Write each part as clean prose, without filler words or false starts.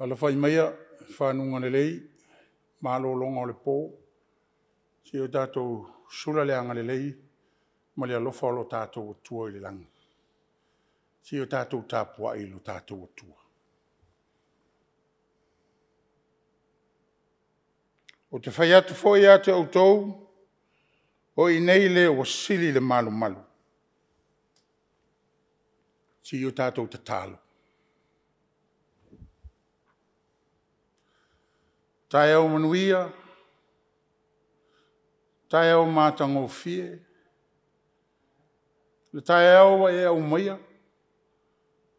Alafai maia i fanuga lelei malologa o le po, se i o tatou sula le agalelei ma le alofa o lo tatou Atua i le lagi. Se i o tatou tapuai i lo tatou Atua. Ou te fai atu foi ia te outou, o i inei le ua sili le malumalu. Se i o tatou tatalo. Taeao manuia, taeao matagofie, le taeao ua e aumaia,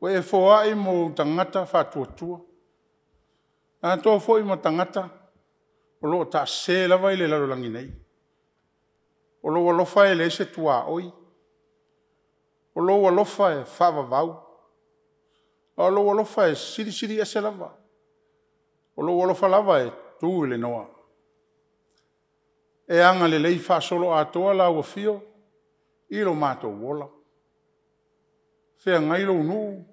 ua e foai mo ou tagata faatuatua, atoa foi ma tagata o lo o taase lava i le lalolagi nei. O lou alofa e leai se tuaoi, o lou alofa e faavavau, a o lou alofa e silisili ese lava. O lou alofa lava e tu i le noa. E agalelei faasoloatoa lau afio i lo matou ola. Feagai lou nuu,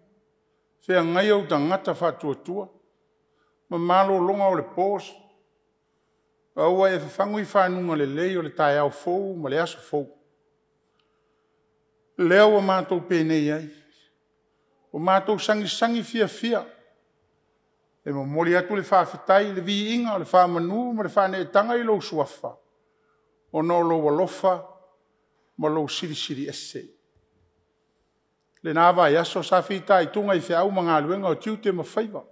feagai ou tagata faatuatua ma malologa o le po, a ua e fafagu i fanuga lelei o le taeao fou ma le aso fou. Lea ua matou penei ai, ua matou sagisagi fiafia e momoli atu le faafetai i le viiga o le faamanu ma le faaneetaga i lou Suafa, ona o lou alofa ma lou Silisili Ese. I lena vaiaso sa fitaituga i feau ma galuega o tiute ma faiva,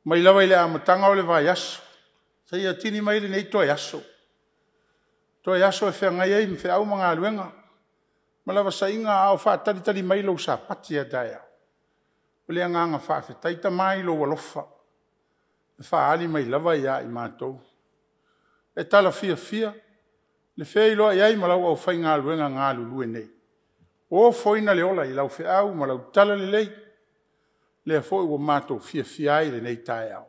mai lava i le amataga o le vaiaso seia tini mai lenei toe aso, toe aso e feagai ai ma feau ma galuega ma lavasaiga a o faatalitali mai lou Sapati a taeao. O le agaga faafetai. Tama i lou alofa na faaali mai lava ia i matou. E tala fiafia le feiloai ai ma lau aufaigaluega galulue nei, ua ofoina le ola i lau feau ma lau talalelei, lea foi ua matou fiafia ai i lenei taeao.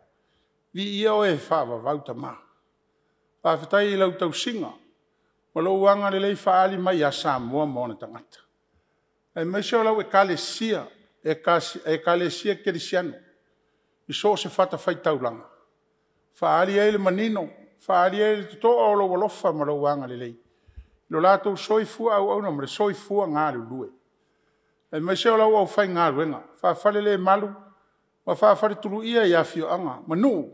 Viia Oe faavavau Tama. Faafetai i lau tausiga ma lou agalelei faaali mai ia Samoa ma ona tagata, aemaise o lau Ekalesia, Ekalesia Kerisiano i so o se fatafaitaulaga, faaali ai le manino, faaali ai le totoa o lou alofa ma lou agalelei i lo latou soifua auauna ma le soifua galulue, aemaise o lau aufaigaluega faafalelemalu ma faafaletuluia i afioaga ma nuu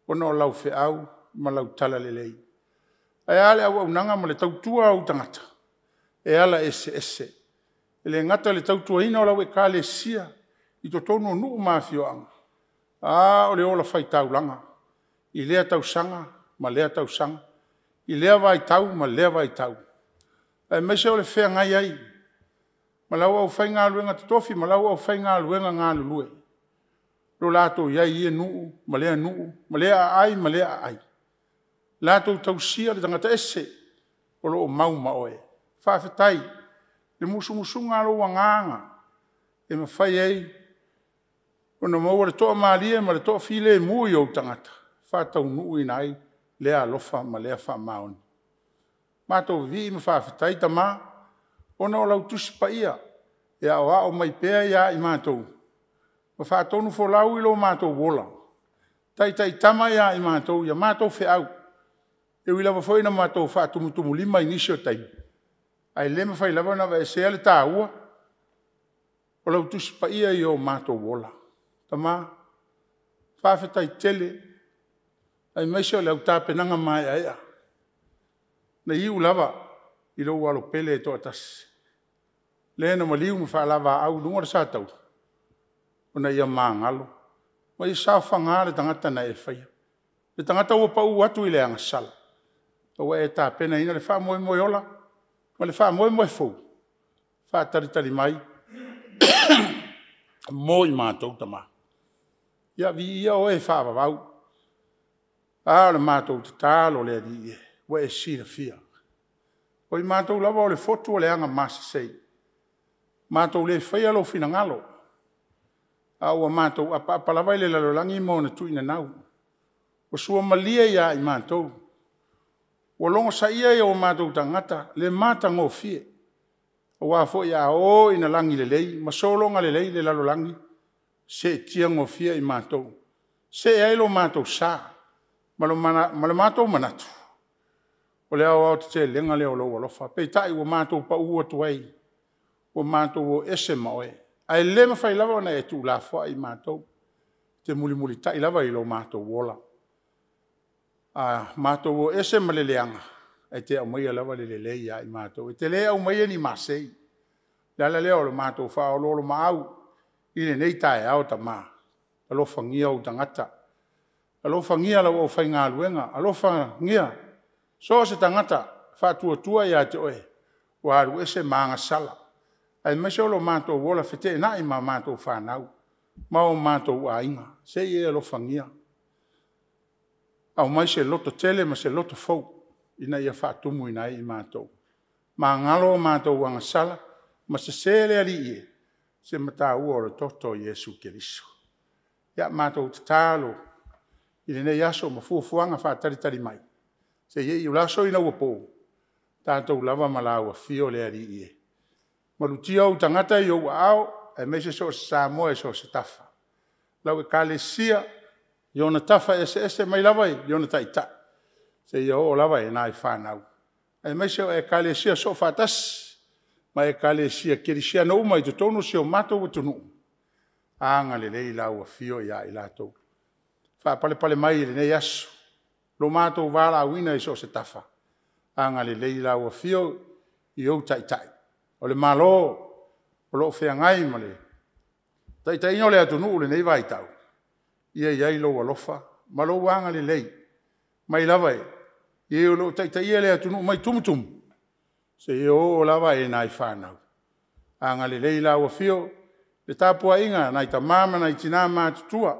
ona o lau feau ma lau talalelei. Ae a le auaunaga ma le tautua a ou tagata e ala eseese. E le gata i le tautuaina o lau Ekalesia i totonu o nuu ma afioaga, a o le ola faitaulaga i lea tausaga ma lea tausaga, i lea vaitau ma lea vaitau, aemaise o le feagai ai ma lau aufaigaluega totofi ma lau aufaigaluega galulue i lo latou i ai i ia nuu ma lea nuu ma lea aai ma lea aai, latou tausia le tagata ese o lo o mau ma oe. Faafetai i le musumusuga a lou Agaga e mafai ai ona maua le toamalie ma le toafilemu i ou tagata e faataunuuina ai lea alofa ma lea faamaoni. Matou vivii ma faafetai Tama ona o lau Tusi Paia e aoao mai pea ia i matou ma faatonufolau i lo matou ola, taitaitama ia i matou i a matou feau. E ui lava foi ina matou faatumutumulima i nisi o taimi, ae le mafai lava ona aveesea le taua o lau Tusi Paia i o matou ola. Tama, faafetai tele aemaise o lau tapenaga maeaea na iu lava i lou Alo Pele e toatasi, le na maliu ma faavalaau i luga o le sataua, ina ia magalo ma ia saofaga le tagata na e faia, le tagata ua pau atu i le agasala, a ua e tapenaina le faamoemoe ola ma le faamoemoe fou e faatalitali mai mo i matou, Tama. Ia viia oe faavavau. A o le matou tatalo le Alii e, ua e silafia. O i matou lava o le fotu o le agamasese, matou le faia lou finagalo, a ua matou apaapa lava i le lalolagi ma ona tuinanau. Ua suamalie ia i matou, ua logosaia e o matou tagata le matagofie, aua foi a oo ina lagilelei ma sologa lelei le lalolagi, seetia gofie i matou, see ai lo matou sa ma lo matou manatu, o le aoaotetelega lea o lou alofa. Peitai ua matou pau atu ai, ua matou o ese ma oe, ae le mafai lava ona e tuulafoai i matou, e te mulimulitai lava i lo matou ola. A matou o ese ma le leaga, e te aumaia lava le lelei ia i matou, e te le aumaia ni masei. O le ala lea o le matou faaoloolomaau i lenei taeao Tama, alofagia ou tagata, alofagia lau aufaigaluega, alofagia so o se tagata faatuatua ia te oe ua alu ese ma agasala, aemaise o lo matou ola feteenai ma matou fanau ma o matou aiga. Se i e alofagia, aumai se loto tele ma se loto fou ina ia faatumuina ai i matou. Magalo a matou agasala ma sese le Alii e, se mataua o le toto o Iesu Keriso. Ia matou tatalo i lenei aso ma fuafuaga faatalitali mai, seia iu le aso ina ua po, tatou lava ma lau afio le Alii e. Malutia ou tagata i ou aao, aemaise so o se Samoa i so o se tafa, lau Ekalesia i ona tafa eseese mai lava i ona taitai seia oo lava i nai fanau, aemaise o Ekalesia Soofaatasi ma Ekalesia Kerisiano uma i totonu o si o matou atunuu, agalelei i lau afio ia i latou. Faapalepale mai i lenei aso lo matou valaauina i so o se tafa, agalelei i lau afio i ou taitai. O le Malo o lo o feagai ma le taitaiga o le atunuu i lenei vaitau, ia i ai lou alofa ma lou agalelei, mai lava i e o lo o taitaia le atunuu mai tumutumu seia oo lava i nai fanau. Agalelei i lau afio i le tapuaiga a nai tama ma nai tina matutua,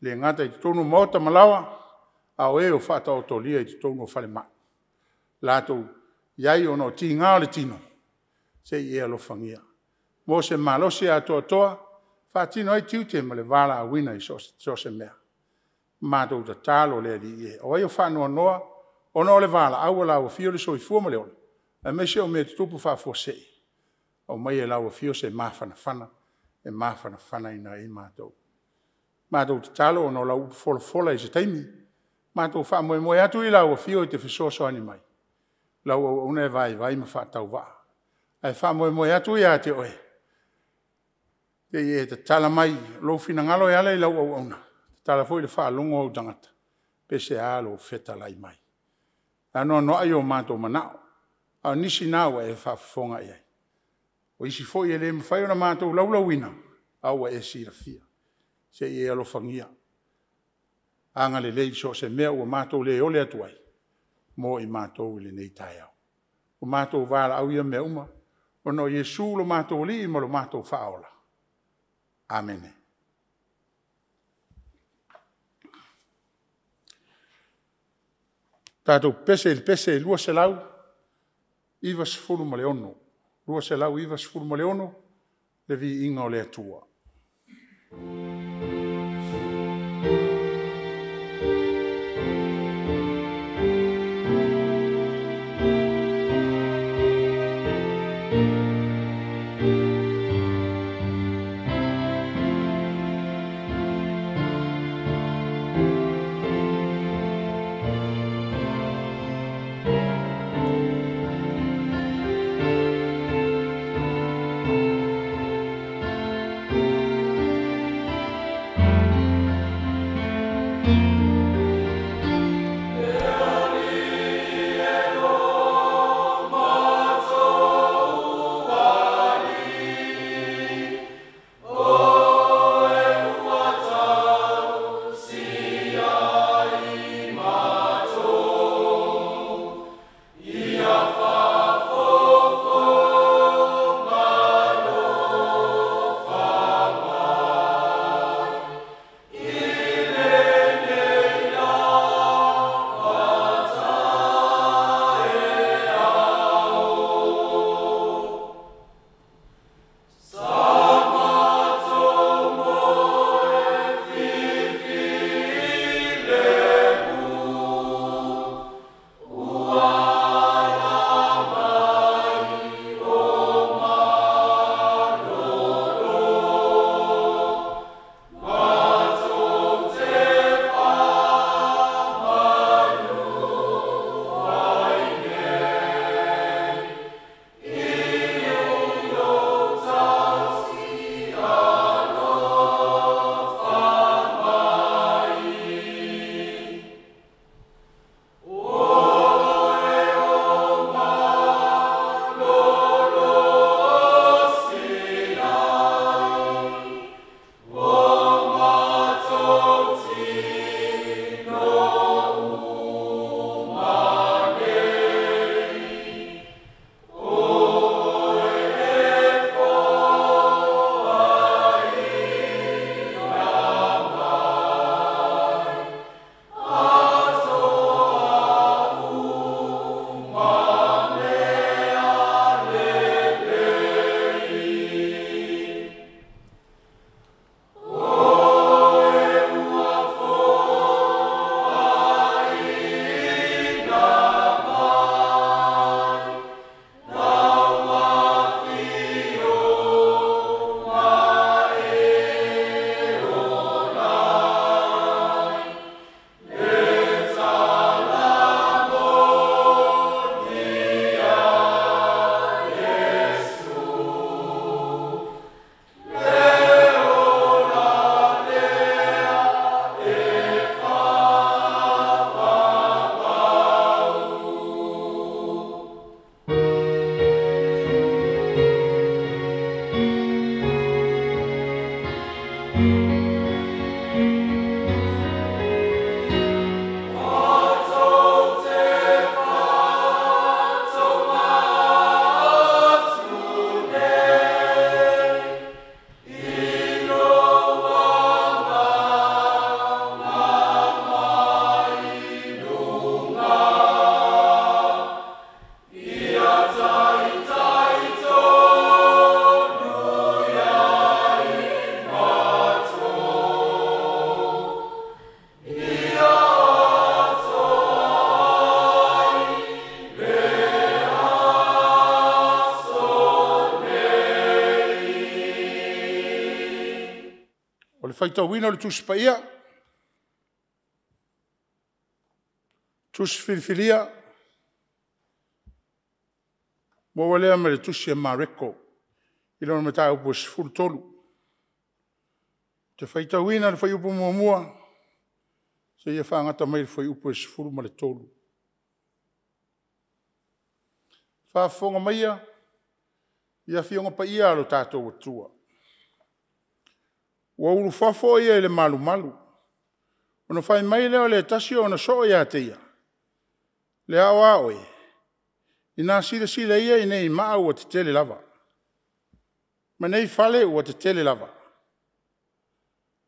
e le gata i totonu o maota ma laoa, a o e o faataotolia i totonu o falemai latou te i ai ona o tiga o le tino, se i e alofagia. Maua se malosi atoatoa e faatino ai tiute ma le valaauina i so o se mea. Matou tatalo le Alii e, o ai o faanoanoa ona o le valaau a lau Afio le soifua ma le ola, aemaise o mea tutupu faafuasei, aumaia e lau Afio se mafanafana e mafanafana ai matou. Matou tatalo ona o lau upu folafola i se taimi, matou faamoemoe atu i lau Afio e te fesoasoani mai, o lau auauna e vaivai ma faatauvaa, ae faamoemoe atu ia te oe, se i e tatala mai lou finagalo e ala i lau auauna, tatala foi le faalogo a ou tagata, pe sea lou fetalai mai. E anoanoai o matou manao, a o nisi na ua e faafofoga i ai. O isi foi e le mafai ona matou laulauina, a ua e silafia. Se i e alofagia, agalelei i so o se mea ua matou le ole atu ai mo i matou i lenei taeao. Ua matou valaau ia mea uma ona o Iesu lo matou Alii ma lo matou Faaola. Amene. Tatou pepese i le pese 296, 296, le viiga o le Atua. O le faitauina o le Tusi Paia, Tusi Filifilia, maua lea mai le Tusi a Mareko i lona mataupu e 13. Ou te faitauina le fuaiupu 1 seia fagata mai i le fuaiupu e 13. Faafofoga maia i Afioga Paia a lo tatou Atua, ua ulufafo ia i le malumalu, ona fai mai lea o le tasi o ona soo ia te ia, “Le ao a oe, ina silasila ia i nei maa ua tetele lava, ma nei fale ua tetele lava.”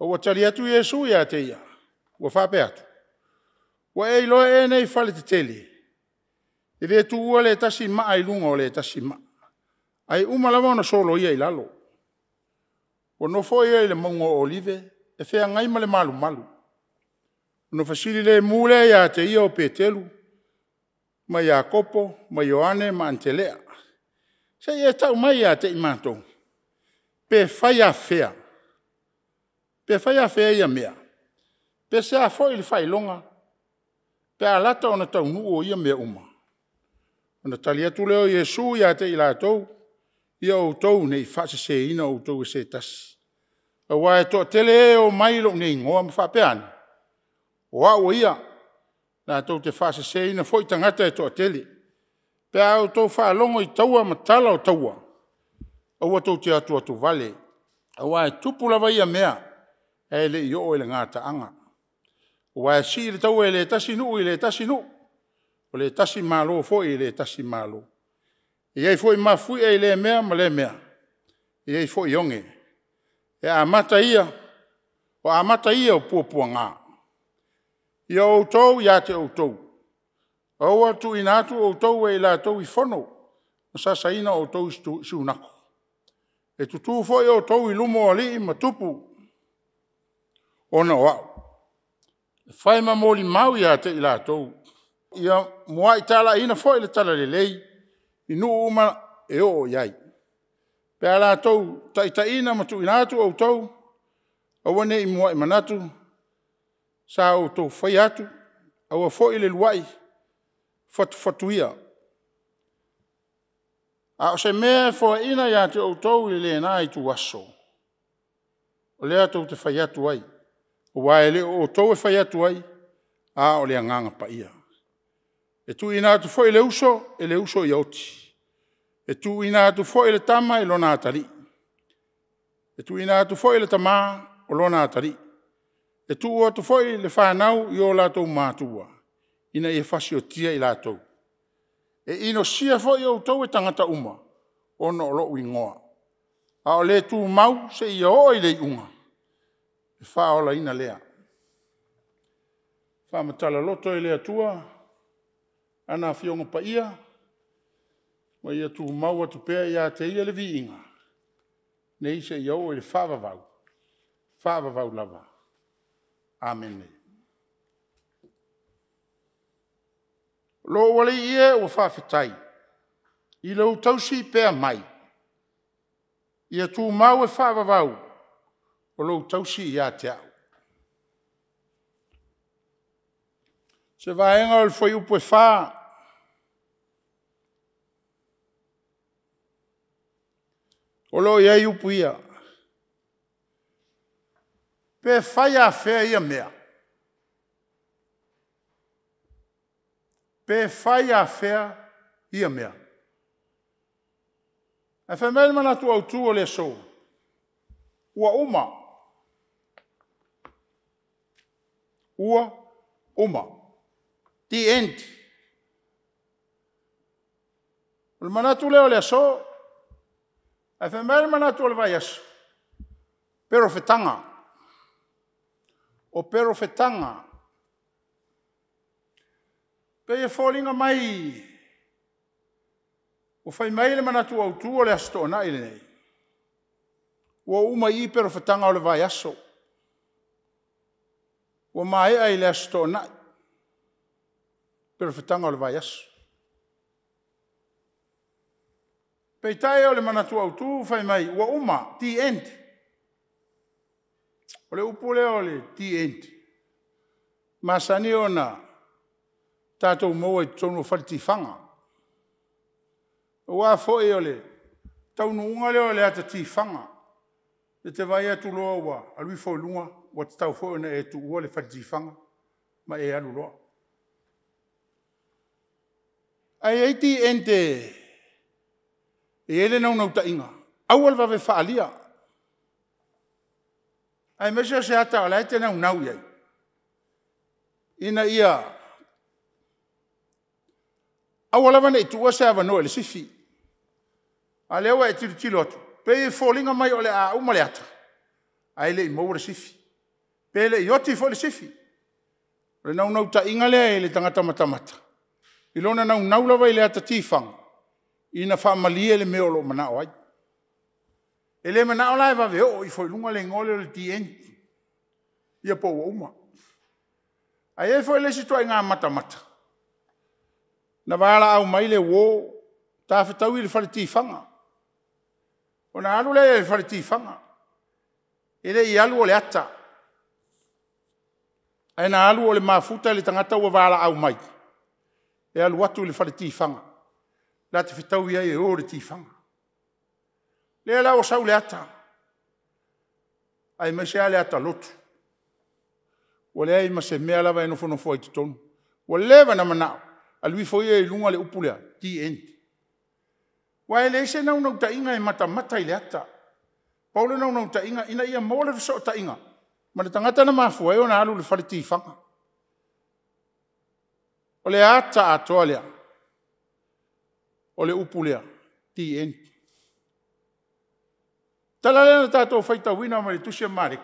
A ua tali atu Iesu ia te ia, ua faapea atu, “Ua e iloa ea nei fale tetele? E le tuua le tasi maa i luga o le tasi maa, ae uma lava ona soloia i lalo.” Ua nofo ia i le mauga o Olive e feagai ma le malumalu. Ona fesili lemu lea ia te ia o Petelu ma Iakopo ma Ioane ma Anetelea, “Se i e tau mai ia te i matou, pe fai afea, pe fai afea ia mea? Pe se a foi le faailoga pe a lata ona taunuu o ia mea uma?” Ona tali atu lea o Iesu ia te i latou, “Ia outou ne i faaseseina outou e se tasi. Aua e toatele e e omai i lou nei igoa ma faapea ane, ‘O au o ia’. Latou te faaseseina foi tagata e toatele. Pe a outou faalogo i taua ma tala o taua, aua tou te atuatuvale, aua e tupu lava ia mea, ae le i oo i le gataaga. Aua e sii le taua e le tasi nuu i le tasi nuu, o le tasi Malo foi i le tasi Malo. E i ai foi mafuie i lea mea ma lea mea, e i ai foi oge. O amata ia o puapuaga. Ia outou ia te outou, aua le tuuina atu outou e i latou i fono ma sasaina outou i sunako. E tutu foi outou i luma o alii ma tupu ona o au, e fai ma molimau ia te i latou. Ia muai talaiina foi le Talalelei i nuu uma e oo i ai. Pe a latou taitaiina ma tuuina atu outou, aua ne i muai manatu sa outou faia atu, aua foi le luai fatufatuia. A o se mea e foaina ia te outou i lena ituaso, o lea tou te fai atu ai, aua e le o outou e fai atu ai, a o le Agaga Paia. E tuuina atu foi le uso e le uso ia oti. E tuuina atu foi le tama i lona atalii. E tuuina atu foi le tama i lona atalii. E tuu atu foi le fanau i o latou matua ina ia fasiotia i latou. E inosia foi outou e tagata uma ona o lou igoa. A o le tumau seia oo i le iuga, e faaolaina lea. Faamatala loto e le Atua Lana Afioga Paia ma ia tumau atu pea ia te Ia le viiga nei seia oo i le faavavau, faavavau lava. Amene. Lou Alii e, ua faafetai i lou tausi pea mai, ia tumau e faavavau o lou tausi ia te au. Se vaega o le fuaiupu e 4, o lo o i ai upu ia, “Pe fai afea ia mea? Pe fai afea ia mea?” Ae fai mai le manatu autu o le aso, ua uma, ua uma. The end. O le manatu lea o le aso, ae fai mai le manatu o le vaiaso, perofetaga. O perofetaga. E pei e foliga mai ua fai mai le manatu autu o le Aso Toonai lenei, ua uma i i perofetaga o le vaiaso, ua maea i le Aso Toonai perofetaga o le vaiaso. Peitai o le manatu autu fai mai ua uma, the end. O le upu lea o le the end, masani ona tatou maua i totonu o fale tifaga. Aua foi o le taunuuga lea o le ata tifaga, e te vaai atu loa ua alu ifo i luga, ua tatau foi ona e tuua le fale tifaga ma e alu loa. Ae i ai the end e i ai le naunautaiga, aua le vave faaalia. Aemaise o se ata o la e te naunau i ai, ina ia aua lava ne i tuua se avanoa i le sifi. A o lea ua e tilotilo atu, pei e foliga mai o le a uma le ata, ae le i maua le sifi, pe le i oti foi le sifi. O le naunautaiga lea i le tagata matamata, i lona naunau lava i le ata tifaga, ina faamalie le mea o lo o manao ai. E le manao la e vave oo ifo i luga le igoa lea o le the end, ia po ua uma. Ae i ai foi le isi ituaiga matamata, na valaau mai le uo, ta fetaui i le fale tifaga. Ona alu lea i le fale tifaga, e le i alu o le ata, ae na alu o le mafuta i le tagata ua valaau mai e alu atu i le fale tifaga la te fetaui ai e o i le tifaga. O lea la ua sau le ata, aemaise lava le ata lotu, ua leai ma se mea lava e nofonofo ai i totonu. Ua leva ona manao, alu ifo ia i luga le upu lea, the end. Aua e leai se naunautaiga e matamata i le ata. Pau le naunautaiga ina ia maua le fesootaiga ma le tagata na mafua ai ona alu i le fale tifaga. O le ata atoa lea o le upu lea, the end. O le tala lea na tatou faitauina mai le tusi a Mareko,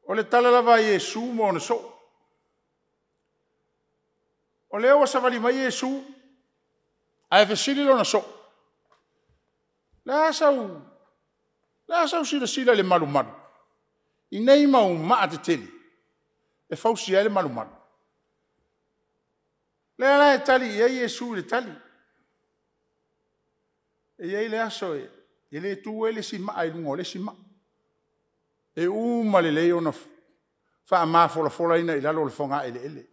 o le tala lava a Iesu ma ona soo. O lea ua savali mai Iesu ae fesili lona soo, “O le a sau silasila i le malumalu i nei mau maa tetele e fausia ai le malumalu?” O lea la e tali i ai Iesu i le tali. E i ai le aso e le tu ai le isi maa i luga o le isi maa. E uma lelei ona faamafolafolaina i lalo o le fogaeleele.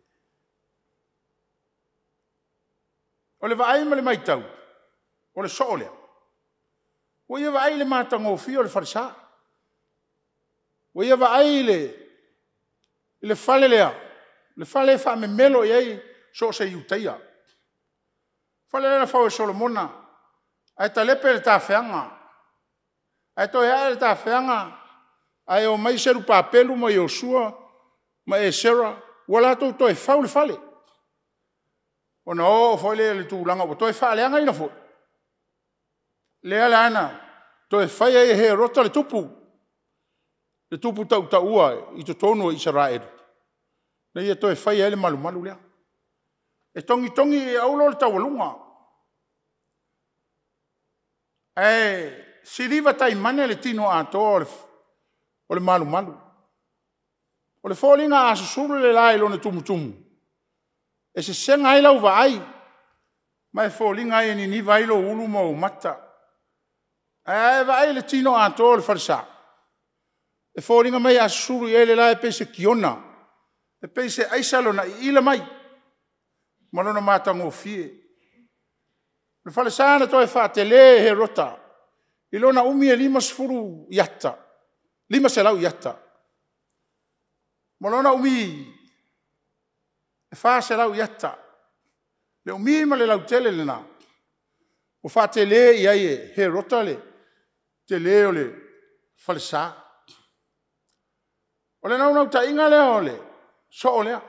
O le vaai ma le matau, o le soo lea, ua ia vaai i le matagofie o le falesa. Ua ia vaai i le fale lea, le fale e faamemelo i ai so o se Iutaia. O le fale lea na fau e Solomona ae talepe le tafeaga, ae toe ae le tafeaga ae omai Serupapelu ma Iosua ma Esera ua latou toe fau le fale. Ona oo foi lea i le tulaga ua toe faaleagaina foi, lea la na toe fai ai e Herota le tupu, le tupu tautaua i totonu o Isaraelu, ina ia toe faia ai le malumalu lea. E togitogi i auro le taualuga, ae siliva taimane le tino atoa o le malumalu. O le foliga a susulu le la i lona tumutumu, e sesega ai lau vaai ma e foliga ai e niniva ai lou ulu ma ou mata. Ae a e vaai i le tino atoa o le falesa, e foliga mai a susulu i ai le la e pei se kiona, e pei se aisa lona iila mai ma lona matagofie. O le falesa na toe faatele e Herota i lona umi e 50 iata, 500 iata, ma lona umi e 400 iata. Le umi ma le lautele lena ua faatele i ai e Herota le tele o le falesa. O le naunautaiga lea o le soo lea,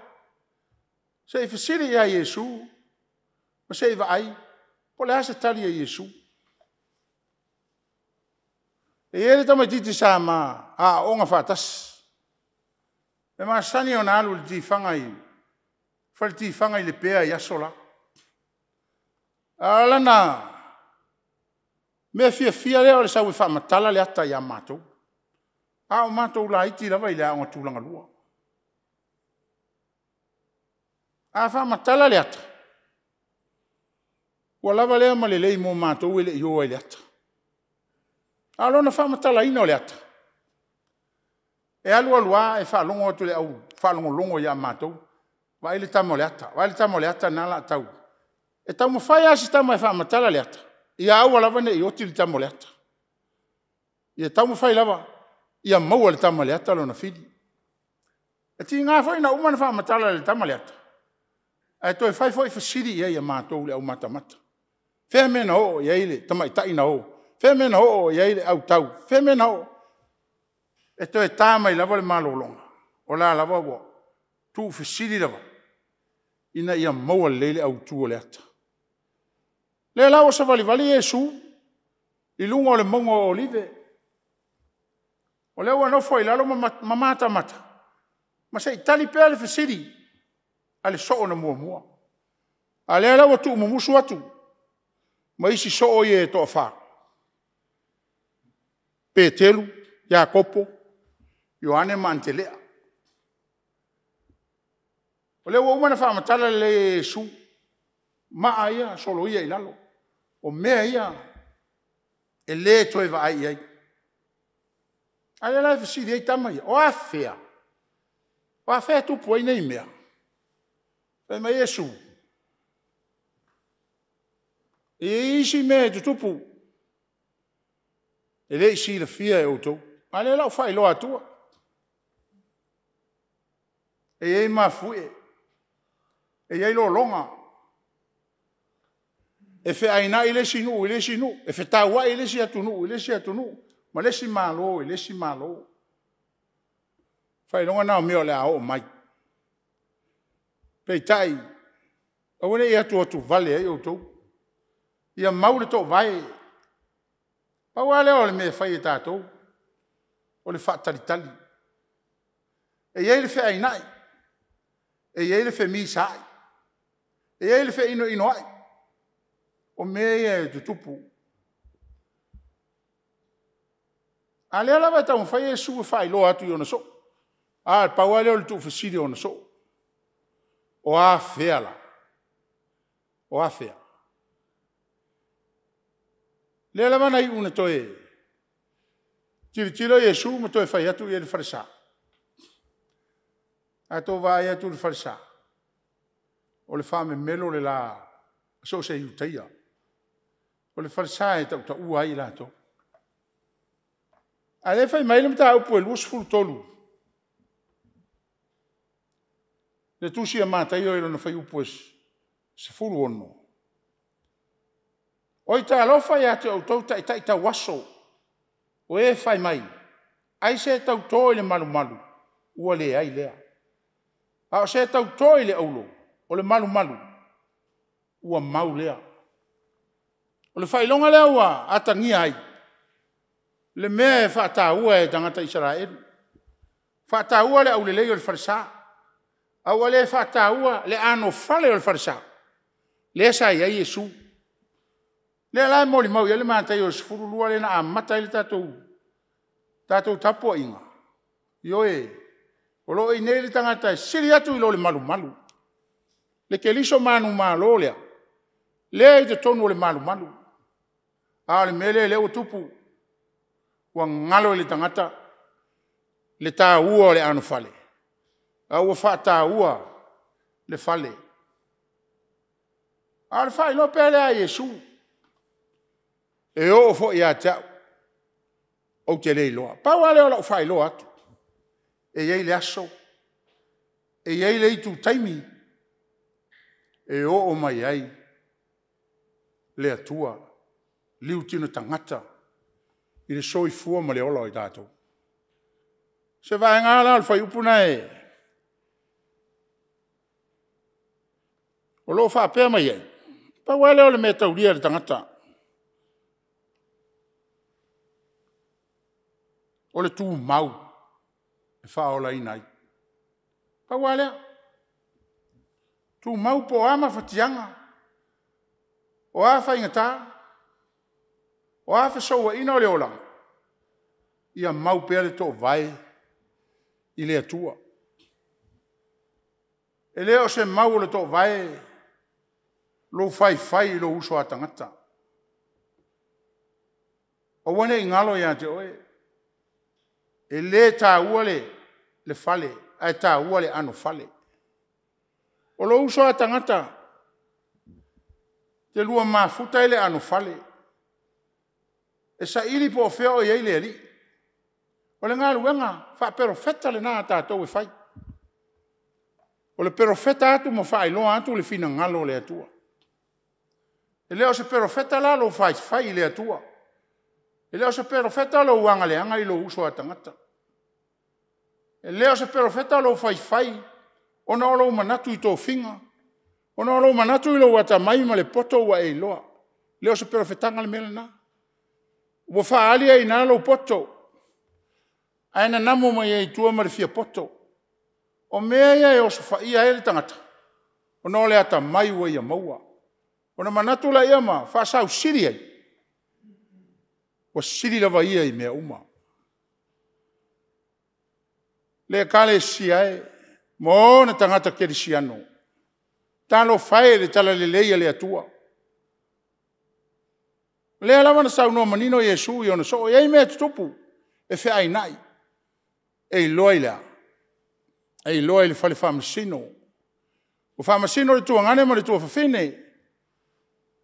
se i fesili ia Iesu ma se i vaai po o le a se tali a Iesu. E i ai le tamaitiiti sa ma aooga faatasi, e masani ona alu i le fale tifaga i Lepea i aso la. A o lana mea fiafia lea o le sau e faamatala le ata ia matou, a o matou laiti lava i le aoga tulagalua. A faamatala le ata, ua lava lea ma lelei mo matou e le i o ai i le ata. A o lona faamatalaina o le ata. E alu alu lava e faalogo atu i le au faalogologo ia matou, vaai le tama o le ata, vaai le tama o le ata lena o le a tau. E taumafai lava si tama e faamatala le ata, ia aua lava ne i oti le tama o le ata. Ia taumafai lava ia maua e le tama o le ata lona fili. E tiga foi ona uma ona faamatala e le tama le ata, ae toe fai foi fesili i ai ia matou le au matamata. Fea le mea na oo i ai le tamaitai na o? Fea le mea na oo i ai le au tau? Fea le mea na oo… E toe ta mai lava le malologa o la e lava ua tuufesili lava ina ia maua lelei le autu o le ata. O lea la ua savalivali Iesu i luga o le mauga o Olive. O lea ua nofo i lalo ma matamata ma se i tali pea le fesili a le soo na muamua. A o lea la ua tuumumusu atu ma isi soo ia e toafa, Peteru, Iakopo, Ioane ma Aneitelea. O lea ua uma ona faamatala lelei e Iesu maa ia soloia i lalo. O mea ia e le toe vaai i ai. A o lea la e fesili ai tama ia, o a fea? O a fea e tupu ai nei mea? Fai mai Iesu, e i ai isi mea e tutupu e le i silafia e outou, a o lea o le a ou faailoa atua. E i ai mafuie, e i ai lologa, e feainai le isi nuu i le isi nuu, e fetauai le isi atunuu i le isi atunuu, ma le isi Malo i le isi Malo. Faailoga na o mea o le a oo mai. Peitai, aua ne i atuatuvale ai outou, ia mau le toovae. Pau lava lea o le mea e fai e tatou, o le faatalitali. E i ai le feainai, e i ai le femisaai, e i ai le feinoinoai, o mea ia e tutupu. A o lea lava e taumafai Iesu e faailoa atu i ona soo, ae pau lava lea o le tuufesili o ona soo. O a fea la? O a fea? O lea lava na iu ina toe tilotilo Iesu ma toe fai atu i ai i le falesa. A outou vaai atu i le falesa, o le faamemelo le la a so o se Iutaia. O le falesa e tautaua ai i latou. A o lea e fai mai le mataupu e 23 i le tusi a Mataio i lona fuaiupu e 16, “Oi talofa ia te outou taitai tauaso, o e fai mai, ‘Ai se tauto i le malumalu, ua leai lea. A o se tauto i le auro, o le malumalu, ua mau lea.’” O le faailoga lea ua atagia ai le mea e faataua e tagata Isaraelu. Faataua le aulelei o le falesa, a ua le faataua le anofale o le falesa, lea sa i ai Iesu. O lea la e molimau i ai le Mataio 12 lea na amata ai le tatou tapuaiga. Ioe, o lo o i inei le tagata e sili atu i lo le malumalu, le Keriso manumalo lea, lea e i totonu o le malumalu. A o le mea lea ua tupu, ua galo i le tagata le taua o le anofale, a ua faataua le fale. A o le faailoa pea lea a Iesu, e oo foi ia te au, ou te le iloa. Pau lava lea o lau faailoa atu, e i ai le aso, e i ai le itu taimi e oo mai ai le Atua liutino tagata i le soifua ma le ola o i tatou. O se vaega la o le fuaiupu lena o lo o faapea mai ai, pau lava lea o le mea e taulia e le tagata, o le tumau e faaolaina ai. Pau lava lea, tumau po o a mafatiaga, o a faigata, o a fesouaiga o le olaga, ia mau pea le toovae i le Atua. E le o se mau o le toovae lou faifai i lou uso a tagata. Aua ne i galo ia te oe. E le taua le fale, ae taua le anofale. O lou uso a tagata, e te lua mafuta i le anofale, e saili po o fea o i ai le Alii. O le galuega faaperofeta lena a tatou e fai. O le perofeta atu ma faailoa atu le finagalo o le Atua. E le o se perofeta la lou faifai i le Atua, e le o se perofeta lou aga leaga i lou uso a tagata. E le o se perofeta lou faifai ona o lou manatu i tofiga, ona o lou manatu i lou atamai ma le poto ua e iloa. E le o se perofetaga le mea lena. Ua faaali ai i ina lou poto, ae nanamo mai ai i tua ma le fia poto. O mea ia e osofaia ai le tagata, ona o le atamai ua ia maua. Ona manatu lea ma faasausili ai, ua sili lava ia i mea uma. Le Ekalesia e, ma ona tagata kerisiano, talofa e i le talalelei a le Atua. O lea lava na saunoa manino Iesu i ona soo, e i ai mea e tutupu, e feainai. E iloa i le a? E iloa i le fale faamasino. Ua faamasino le tuagane ma le tuafafine,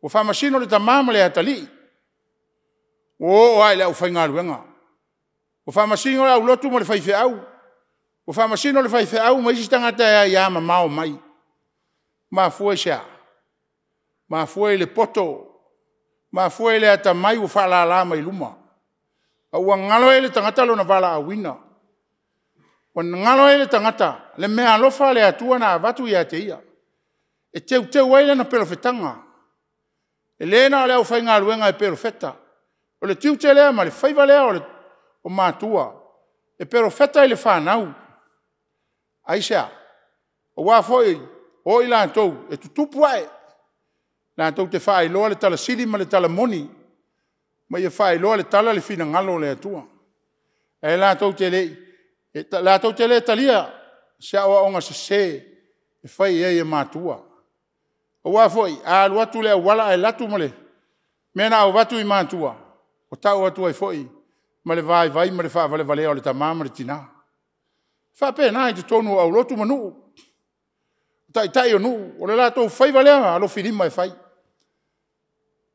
ua faamasino le tama ma le atalii, ua oo lava i le aufaigaluega. Ua faamasino le aulotu ma le faifeau, ua faamasino le faifeau ma isi tagata e aia mamao mai. E mafua i se a? E mafua i le poto, mafua i le atamai ua faalala mai luma, a ua galo ai i le tagata lona valaauina. Ua galo ai le tagata le meaalofa a le Atua na avatu ia te ia, e teuteu ai lana perofetaga. E le na o le aufaigaluega e perofeta, o le tiute lea ma le faiva lea o matua e perofeta i le fanau. Aisea? Aua foi o i latou e tutupu ae, latou te faailoa le tala sili ma le tala moni, ma ia faailoa le tala le finagalo o le Atua. Ae latou te le talia se aoaoga sese e fai i ai e matua. Aua foi a alu atu i le auala ae alu atu ma le mea na avatu i matua, ua tau atu ai foi ma le vaivai ma le faavalevalea o le tama ma le tina. E faapena i totonu o aulotu ma nuu, o taitai o nuu, o le latou faiva lea alofilima e fai.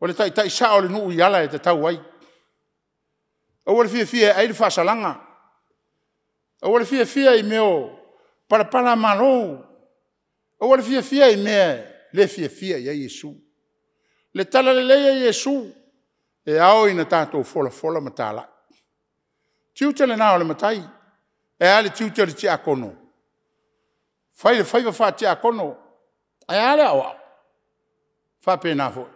O le taitai sao o le nuu i ala e tatau ai. Aua le fiafia e ai le faasalaga, aua le fiafia i mea o palapalamalo, aua le fiafia i mea e le fiafia i ai Iesu. O le talalelei a Iesu, e ao ina tatou folafola ma talai. O le tiute lena o le matai. Ae a le tiute o le tiakono? Fai le faiva faatiakono. Ae a le aoao? E faapena foi.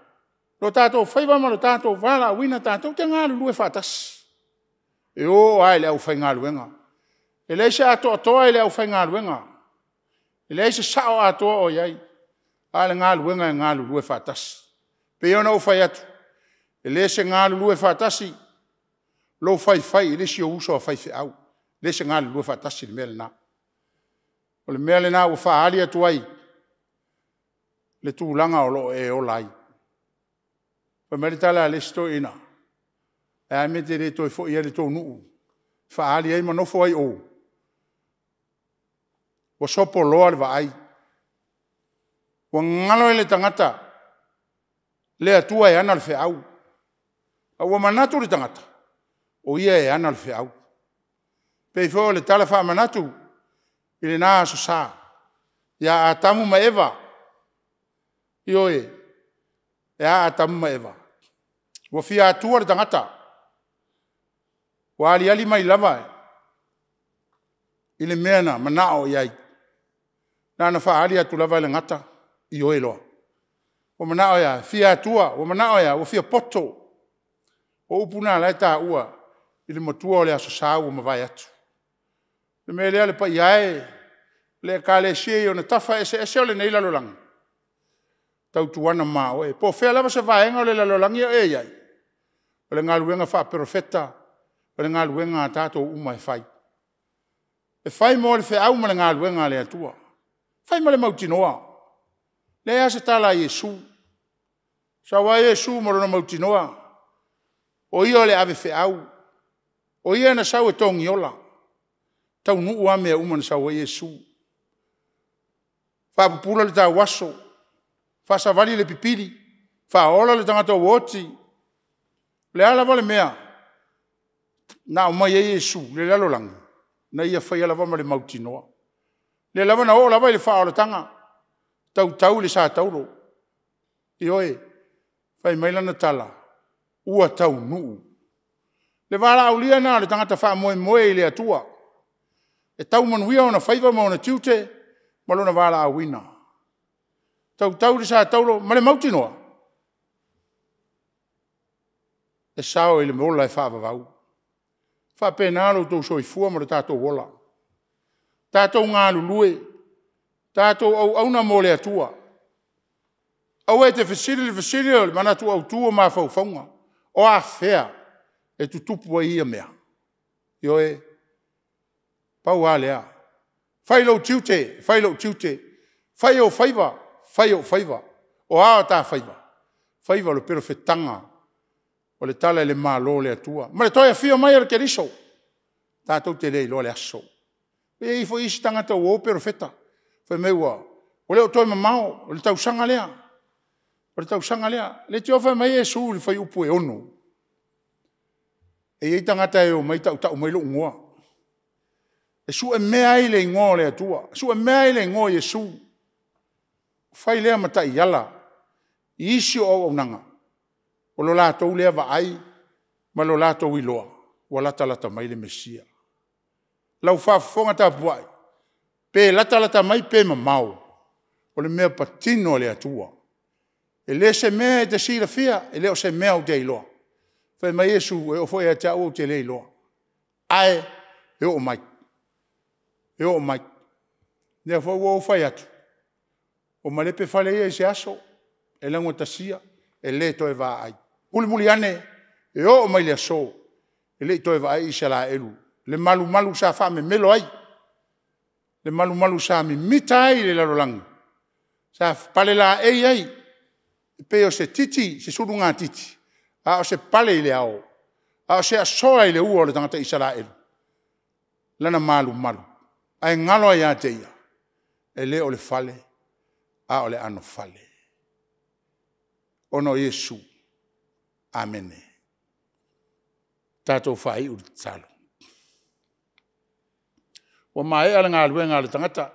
Lo tatou faiva ma lo tatou valaauina tatou te galulue faatasi, e oo lava i le aufaigaluega. E leai se atoatoa i le aufaigaluega, e leai se sao atoa o i ai, a o le galuega e galulue faatasi. E pei ona ou fai atu, e le o se galulue faatasi lou faifai i le isi ou uso a faifeau, e le o se galulue faatasi le mea lena. O le mea lena ua faaali atu ai le tulaga o lo o e ola ai. Fai mai le tala a le isi toeaina, o le a le mea e te le toe foi ai i le tou nuu e faaali ai ma nofo ai i o? Ua sopoloa le vaai, ua galo i le tagata le Atua e ana le feau, a ua manatu le tagata, o ia e ana le feau. E pei foi o le tala faamanatu i lena Aso Sa ia Atamu ma Eva. Ioe, e a Atamu ma Eva? Ua fia atua le tagata, ua aliali mai lava i le mea na manao i ai. Na ona faaali atu lava e le gata, ioe loa. Ua manao e a? E fia atua, ua manao e a? Ua fia poto. O upu na o la e taua i le matua o le Aso Sa ua mavae atu. O le mea lea le paia e o le Ekalesia i ona tafa eseese o lenei lalolagi, tautuana ma oe, po o fea lava se vaega o le lalolagi o e i ai, o le galuega faaperofeta o le galuega a tatou uma e fai. E fai mo le feau ma le galuega a le Atua, fai ma le mautinoa. E leai lava se tala a Iesu, sau lava Iesu ma lona mautinoa, o ia o le avefeau, o ia na sau e togiola. Taunuu lava mea uma na sau ai Iesu. Faapupula le tauaso, faasavali le pipili, faaola le tagata ua oti. O le a lava le mea na aumai ai Iesu i le lalolagi, na ia faia lava ma le mautinoa. O lea lava na oo lava i le faaolataga, tautau i le sa taulo. Ioe, fai mai lana tala, ua taunuu. Le valaaulia lena o le tagata faamoemoe i le Atua e tau manuia ona faiva ma ona tiute ma lona valaauina. Tautau le sa taulo ma le mautinoa, e sao i le ola e faavavau. E faapena lo outou soifua ma lo tatou ola. Tatou galulue, tatou auauna mo le Atua. Aua e te fesili le fesili o le manatu autu o mafaufauga. O afea e tutupu ai ia mea? Ioe, pau lava lea, fai lou tiute, fai lou tiute, fai ou faiva, fai ou faiva. O a ta faiva? Faiva o le perofetaga o le tala i le Malo o le Atua ma le toe afio mai o le Keriso. Tatou te le iloa le aso. E i ai foi isi tagata ua o perofeta fai mai ua le o toe mamao, o le tausaga lea, o le tausaga lea. Leitioa fai mai Iesu i le fuaiupu e 6, e i ai tagata e omai tautau mai lou igoa, e suemea ai le igoa o le Atua, suemea ai le igoa o Iesu, fai lea ma taiala i isi o auaunaga, o lo latou lea vaai ma lo latou iloa ua latalata mai le Mesia. Lau faafofoga tapuai, pe latalata mai pe mamao, o le mea patino a le Atua, e le o se mea e te silafia, e le o se mea ou te iloa. Fai mai Iesu, e oo foi ia te au ou te le iloa, ae oo mai, e oo mai. O lea foi ua ou fai atu, ua malepe fale ia i se aso e laugatasia, e le toe vaai. Mulimuli ane e oo mai i le aso, e le i toe vaai Isaraelu i le malumalu sa faamemelo ai, le malumalu sa mimita ai le lalolagi, sa palelaei ai e pei o se titi se sulugatiti a o se pale i le ao, a o se asoa i le ua o le tagata Isaraelu lana malumalu. Ae galo ai ia te ia, e le o le fale a o le anofale, ona o Iesu. Amene. Tatou faaiu i le tatalo. Ua maea le galuega a le tagata,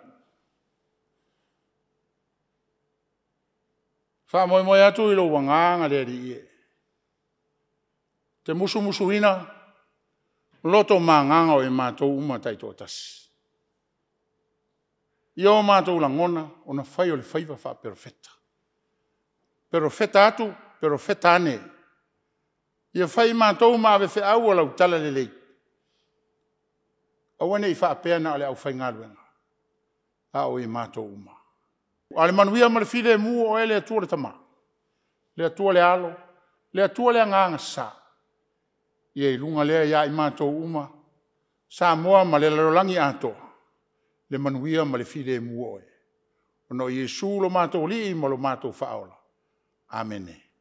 faamoemoe atu i lou agaga le Alii e, e te musumusuina loto ma agaga o i matou uma taitoatasi. Ia o matou lagona ona fai o le faiva faaperofeta, perofeta atu, perofeta ane. Ia fai matou ma avefeau o lau talalelei, aua ne i faapea na o le aufaigaluega, a o i matou uma. A o le manuia ma le filemu o oe le Atua le Tama, le Atua le Alo, le Atua le Agaga Sa, ia i luga lea ia i matou uma, Samoa ma le lalolagi atoa, le manuia ma le filemu o oe, ona o Iesu lo matou Alii ma lo matou Faaola. Amene.